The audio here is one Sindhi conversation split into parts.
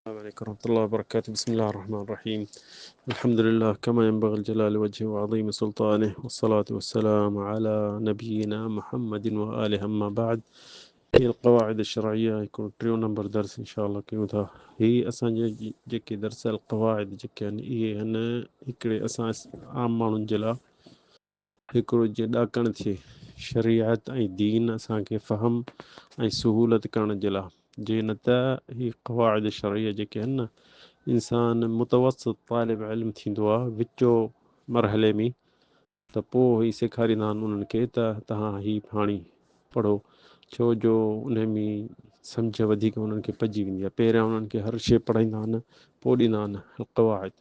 السلام عليكم ورحمة الله وبركاته. بسم الله الرحمن الرحيم. الحمد لله كما ينبغي لجلال وجهه وعظيم سلطانه، والصلاة والسلام على نبينا محمد وآله. أما بعد، هي القواعد الشرعية هڪڙو ٽيون نمبر درس انشاء الله ڪيون ٿا. هي اسان جي جيڪي درس القواعد جيڪي آهن اهي آهن هڪڙي اسان عام ماڻهن جي لاء هڪڙو جيئن ڏاڪڻ ٿئي شريعت ۽ دين اسان کي فهم ۽ سهولت ڪرڻ جي لاء، جي نه ته هي قواعد شرعيه جيڪي آهن نه انسان متوسط طالب علم ٿيندو آهي وچو مرحلي ۾ ته پوء هي سيکاريندا آهن انهن کي ته توهان هي هاڻي پڙهو، ڇو جو انهي ۾ سمجهه وڌيڪ انهن کي پئجي ويندي آهي. پهريان انهن کي هر شيء پڙهائيندا آهن پوء ڏيندا آهن القواعد،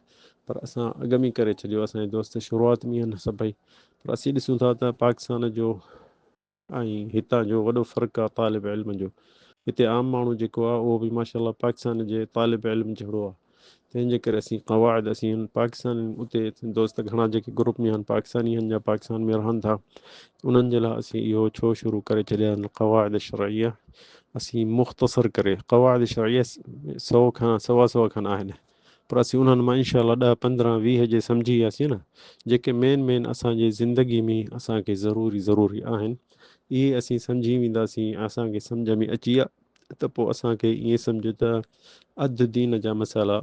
پر اسان اڳ ۾ ڪري ڇڏيو، اسان جا دوست شروعات ۾ آهن سڀئي. پر اسين ڏسون ٿا ته پاڪستان جو ۽ هتان جو وڏو فرق آهي طالب علم جو. هتي عام ماڻهو جيڪو آهي اهو به ماشاء الله پاڪستان جي طالب علم جهڙو آهي، تنهن جي ڪري اسين قواعد اسين پاڪستان اتي دوست گهڻا جيڪي گروپ ۾ آهن پاڪستاني آهن يا پاڪستان ۾ رهن ٿا، انهن جي لاء اسين اهو ڇو شروع ڪري ڇڏيا آهن قواعد شرعيه. اسين مختصر ڪري قواعد شرعيه سو کان سوا سو کن آهن، پر اسين انهن مان انشاء الله 10 15 20 جي سمجهي وياسين نه، جيڪي مين مين اسان جي زندگي ۾ اسان کي ضروري ضروري آهن، اهي اسين سمجهي وينداسين. اسان کي سمجهه ۾ اچي ويا ته پوء اسان کي ائين سمجهه ته اڌ دين جا مسئلا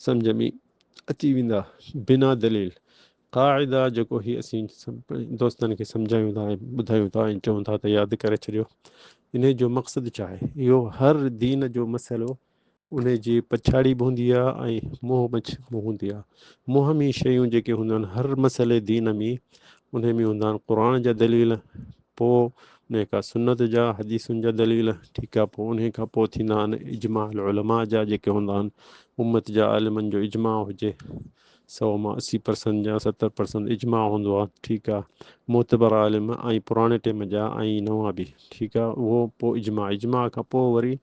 سمجهه ۾ اچي ويندا بنا دليل. قاعده جيڪو هي اسين دوستن کي سمجهايون ٿا ۽ ٻڌايون ٿا ۽ چئون ٿا ته ياد ڪري ڇڏيو، انهي جو مقصد ڇا آهي؟ اهو هر دين جو مسئلو انهي جي پڇاڙي به هوندي آهي ۽ منهن مڇ به هوندي آهي. منهن ۾ شيون جيڪي هونديون آهن هر مسئلي دين ۾ انهي ۾ هوندا آهن قرآن جا دليل، پوء انهي کان سنت جا حديثن جا دليل، ٺيڪ آهي، پوء انهي کان پوء ٿيندا آهن اجماع العلماء جا جيڪي هوندا آهن امت جا عالمن جو اجماع هجي، سو مان 80 پرسنٽ يا 70 پرسنٽ اجماع هوندو آ، ٺيڪ آ، معتبر عالم ۽ پراڻي ٽيم جا ۽ نوان به، ٺيڪ آ، اهو پوء اجماع، اجماع کان پوء وري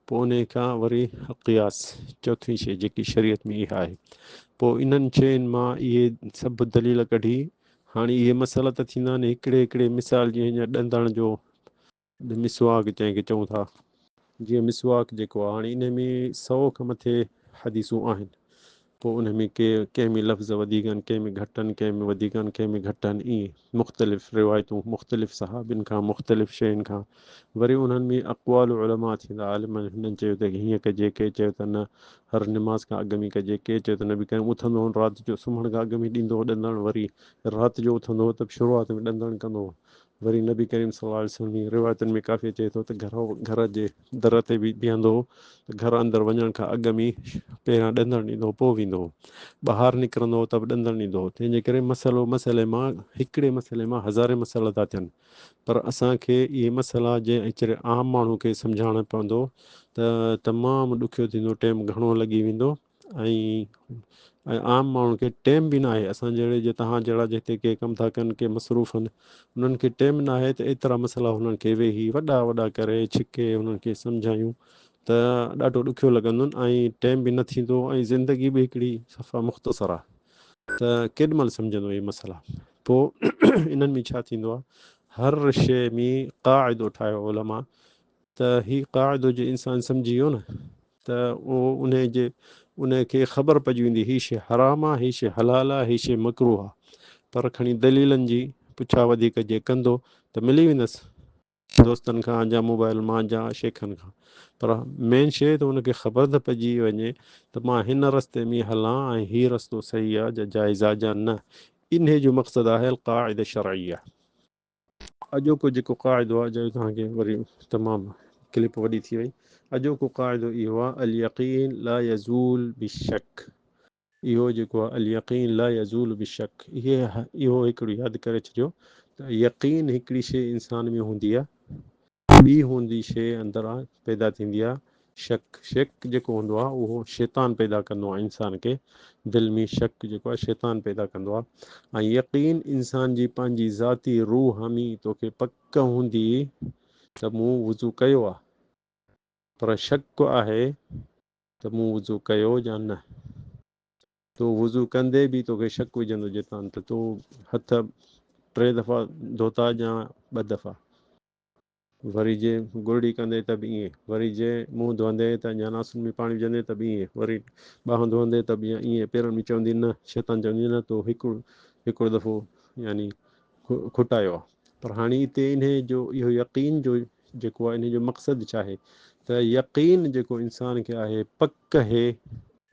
پوء انهي کان وري قياس، چوٿين شيء جيڪي شريعت ۾ اها آهي. پوء انهن شين مان اهي سڀ دليل ڪڍي هاڻي اهي مسئلا ته ٿيندا آهن هڪڙي هڪڙي مثال جيئن هينئر ڏندڻ جو مسواڪ جنهن کي چئون ٿا، جيئن مسواڪ جيڪو آهي هاڻي انهي ۾ 100 کان مٿي حديثون آهن، پوء انهي ۾ ڪي ڪنهن ۾ لفظ وڌيڪ آهن، ڪنهن ۾ گهٽ آهن، ڪنهن ۾ وڌيڪ آهن، ڪنهن ۾ گهٽ آهن، ائين مختلف روايتون مختلف صحابين کان مختلف شين کان، وري انهن ۾ اقوال علماء ٿيندا، عالمن هنن چيو ته هيئن ڪجي، ڪي چيو ته نه هر نماز کان اڳ ۾ ڪجي، ڪي چيو ته نبي ڪريم اٿندو هو رات جو سمهڻ کان اڳ ۾ ڏيندو هو ڏندڻ، وري رات جو اٿندو هو ته شروعات ۾ ڏندڻ ڪندو هو، وري نبي ڪريم صلي الله عليه وسلم جي روايتن ۾ ڪافي اچي ٿو ته گهر جي در تي به بيهندو هو ته گهر اندر وڃڻ کان اڳ ۾ پهريان ڏندڻ ڏيندو هو پوء ويندو هو، ٻاهر نڪرندو هو ته به ڏندڻ ڏيندو هو. تنهن جي ڪري مسئلو مسئلي مان هڪڙي مسئلي مان هزارين مسئلا ٿا ٿين، پر اسان کي اهي مسئلا جنهن اچري عام ماڻهو کي سمجهائڻو پوندو ته تمام ڏکيو ٿيندو، ٽيم گهڻو لڳي ويندو. ۽ عام ماڻهن کي ٽيم به ناهي، اسان جهڙي جي توهان جهڙا جتي ڪي ڪم ٿا ڪن ڪي مصروف آهن انهن کي ٽيم ناهي ته ايترا مسئلا هنن کي ويهي وڏا وڏا ڪري ڇڪي هنن کي سمجهايون ته ڏاڍو ڏکيو لڳندن ۽ ٽيم به نه ٿيندو ۽ زندگي به هڪڙي صفا مختصر آهي ته ڪيڏي مهل سمجهندو اهي مسئلا. پوء انهن ۾ ڇا ٿيندو آهي هر شيء ۾ قاعدو ٺاهيو علماء ته هي قاعدو جي انسان سمجهي ويو نه ته اهو انهي جي انهي کي خبر پئجي ويندي هي شيء حرام آ، هي شيء حلال آ، هي شيء مڪروه آ، پر کڻي دليلن جي پڇا وڌيڪ جي ڪندو ته ملي ويندس دوستن کان يا موبائل مان يا شيخن کان، پر مين شيء ته ان کي خبر ته پئجي وڃي ته مان هن رستي ۾ هلان ۽ هي رستو صحيح آ يا جائز آ يا نه، انهي جو مقصد آهي القاعده الشرعيه. اڄوڪو جيڪو قاعدو آهي، جو توهان کي وري تمام ڪلپ وڏي ٿي وئي، اڄوڪو قاعدو اهو آهي اليقين لا يزول بالشڪ. اهو جيڪو آهي اليقين لا يزول بالشڪ، اهي اهو هڪڙو ياد ڪري ڇڏيو ته يقين هڪڙي شيء انسان ۾ هوندي آهي، ٻي هوندي شيء اندر پيدا ٿيندي آهي شڪ. شڪ جيڪو هوندو آهي اهو شيطان پيدا ڪندو آهي انسان کي، دل ۾ شڪ جيڪو آهي شيطان پيدا ڪندو آهي ۽ يقين انسان جي پنهنجي ذاتي روح ۾ توکي پڪ هوندي ته مون وضو ڪيو آهي پر شڪ آهي ته مون وضو ڪيو يا نه. تو وضو ڪندي به توکي شڪ وجهندو جيتان ته تو هٿ 3 دفعا ڌوتا يا 2 دفعا. وري جي گرڙي ڪندي ته به ائين، وري جي منهن ڌوئندي ته يا ناسن ۾ پاڻي وجهندي ته به ائين، وري ٻانهن ڌوئندي ته به ائين، پيرن ۾ چوندي نه، شيطان چوندي نه تو هڪ هڪڙو دفعو يعني کٽايو آ. پر هاڻي اتي انهي جو اهو يقين جو جيڪو آ انهي جو مقصد ڇا آهي ته يقين جيڪو انسان کي آهي پڪ هي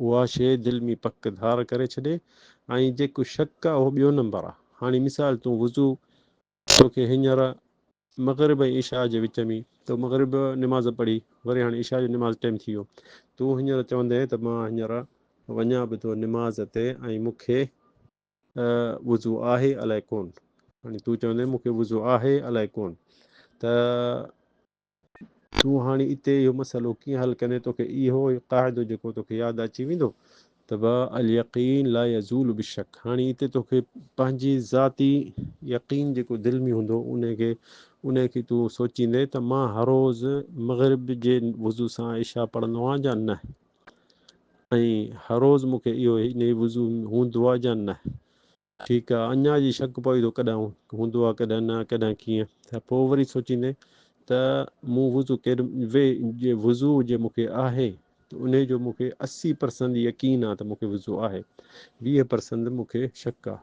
اها شيء دل ۾ پڪ ڌار ڪري ڇڏي ۽ جيڪو شڪ آ اهو ٻيو نمبر آ. هاڻي مثال تون وضو توکي هينئر مغرب ۽ عشاء جي وچ ۾ تو مغرب نماز پڙهي وري هاڻي عشاء جو نماز ٽيم ٿي ويو تون هينئر چوندين ته مان هينئر وڃان به ٿو نماز تي ۽ مون کي وضو آهي الائي ڪون هاڻي تون چوندين مون کي وضو آهي الائي ڪون ته تون هاڻي اتي اهو مسئلو ڪيئن حل ڪندين؟ توکي اهو قاعدو جيڪو توکي ياد اچي ويندو ته به اليقين لا يزول بالشڪ هاڻي اتي توکي پنهنجي ذاتي يقين جيڪو دل ۾ هوندو انهي کي تون سوچيندين ته مان هر روز مغرب جي وضو سان عشاء پڙهندو آهيان جا نه ۽ هر روز مون کي اهو انهي وضو هوندو آهي جا نه. ٺيڪ آ اڃا جي شڪ پوي ٿو ڪڏهن هوندو آ ڪڏهن نه ڪڏهن ڪيئن ته پوء وري سوچيندين ته مون وضو ڪيڏ وي جي وضو جي مون کي آهي ته انهي جو مون کي 80 پرسنت يقين آ ته مون کي وضو آهي 20 پرسنت مون کي شڪ آ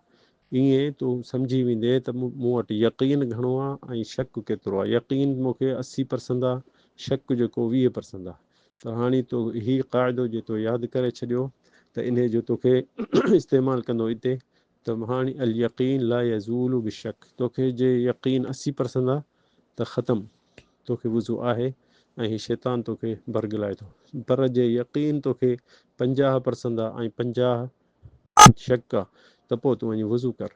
ائين تون سمجهي ويندين ته مون وٽ يقين گهڻو آ ۽ شڪ ڪيترو آ يقين مون کي 80 پرسنت آ شڪ جيڪو 20 پرسنت آ ته هاڻي تو هي قاعدو جي تو ياد ڪري ڇڏيو ته انهي جو توکي استعمال ڪندو اتي ته هاڻي اليقين لا يزول بالشڪ توکي جي يقين 80 پرسنت آ ته ختم توکي وضو آهي ۽ هي شيطان توکي برغلائي ٿو پر جي يقين توکي 50 پرسنت آ ۽ 50 شڪ آ ته پوء تون وڃي وضو ڪر.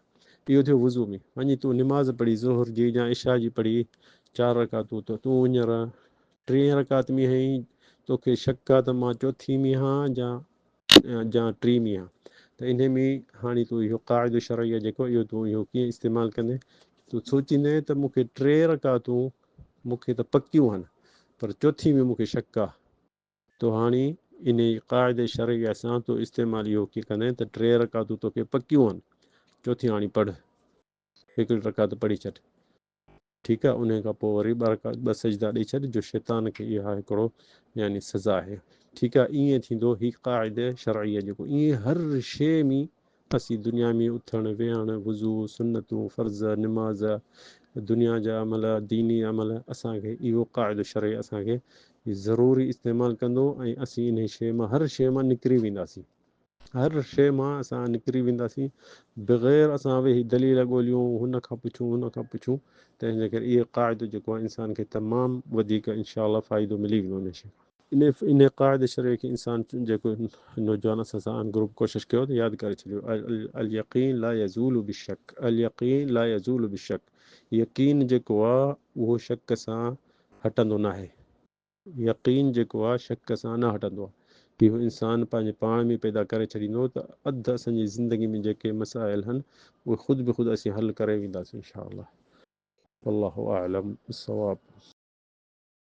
اهو ٿيو وضو ۾. وڃي تون نماز پڙهي ظهر جي يا عشاء جي پڙهي چار رڪعتون ته تون هينئر ٽين رڪعت ۾ آهين توکي شڪ آ ته مان چوٿين ۾ آهيان يا يا ٽين ۾ آهيان ته انهي ۾ هاڻي تون اهو قاعدو شرعي آ جيڪو اهو تون اهو ڪيئن استعمال ڪندين تون سوچيندين ته مون کي ٽي رڪعتون مون کي ته پڪيون آهن پر چوٿين ۾ مون کي شڪ آ تو هاڻي انهي قاعدي شرعيه سان تو استعمال اهو ڪيئن ڪندين ته ٽي رڪعتون توکي پڪيون آهن چوٿين هاڻي پڙهه هڪڙي رڪعت پڙهي ڇڏ ٺيڪ آهي انهي کان پوء وري ٻه رڪعت ٻه سجدا ڏئي ڇڏ جو شيطان کي اها هڪڙو يعني سزا آهي ٺيڪ آهي ائين ٿيندو هي قاعده شرعيه جيڪو ائين هر شيء ۾ اسين دنيا ۾ اٿڻ ويهڻ وضو سنتون فرض نماز دنيا جا عمل ديني عمل اسان کي اهو قاعدو شرعي اسان کي ضروري استعمال ڪندو ۽ اسين انهي شيء مان هر شيء مان نڪري وينداسين هر شيء مان اسان نڪري وينداسين بغير اسان ويهي دليل ڳوليون هن کان پڇون هن کان پڇون تنهن جي ڪري اهو قاعدو جيڪو آهي انسان کي تمام وڌيڪ انشاء الله فائدو ملي ويندو انهي شيء کان. انهي قاعدي شرعي کي انسان جيڪو نوجوان اسان سان آهن گروپ ڪوشش ڪيو ته ياد ڪري ڇڏيو اليقين لا يزول بالشڪ اليقين لا يزول بالشڪ يقين جيڪو آ اهو شڪ سان هٽندو ناهي يقين جيڪو آ شڪ سان نه هٽندو آ اهو انسان پنهنجي پاڻ ۾ پيدا ڪري ڇڏيندو ته اڌ اسان جي زندگي ۾ جيڪي مسائل هن اهي خود بخود اسين حل ڪري وينداسين انشاء الله والله اعلم بالصواب.